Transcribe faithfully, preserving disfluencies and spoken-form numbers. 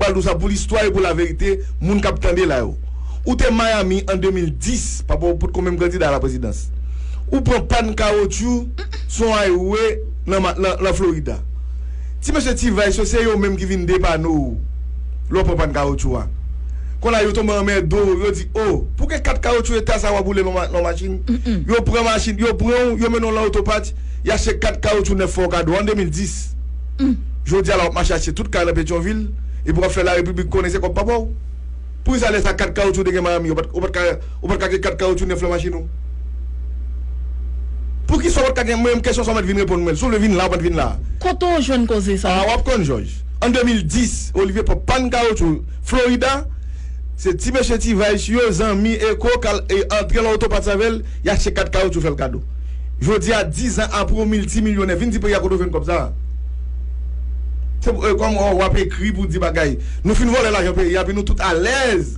Al di w sa pou listwa e pou laverite, moun k ap tande la yo. Ou te Miami an de mil dis, papa w potko menm kandida a la prezidans. Ou pran pàn kawotchou sou yon highway nan, ma- nan, nan Florida. Ti mesye T-Vice yo, se yo menm ki vin depane w lè w pran pàn kawotchou a. Kounye a yo tonbe anmède w, yo di, o, pou gen kat kawotchou eta sa w ap boule nan ma- nan machin. Yo pran machin, yo pran w, yo mennen w nan otopati, y achte kat kawotchou nèf fè w kado an de mil dis. Jodi a la w ap mache achte tout kay nan Petyonvil, epi w ap fè larepiblik konnen se kòb papa w. Poukisa lè sa kat kawotchou w te gen Miami, ou pa t ou pa t ka ou pa t ka gen kat kawotchou nèf nan machin ou? Poukisa w pa t ka gen, mwen menm kesyon sa w mèt vin reponn mwen, si w vle vin la, ou pa t vin la. Kote w jwenn koze sa? A, w ap konn Jòj. An de mil dis, Olivier pran pàn kawotchou Florida, se ti mesye T-Vice yo, zanmi Eko, k al e, antre nan otopati avè l, y achte kat kawotchou fè l kado. Jodi a, diz an apre, w miltimilyonè, vin di peyi a kote w jwenn kòb sa a. Se pou- e, kòm w ap ekri pou di bagay. Nou fin vòlè lajan peyi a, epi nou tout alèz.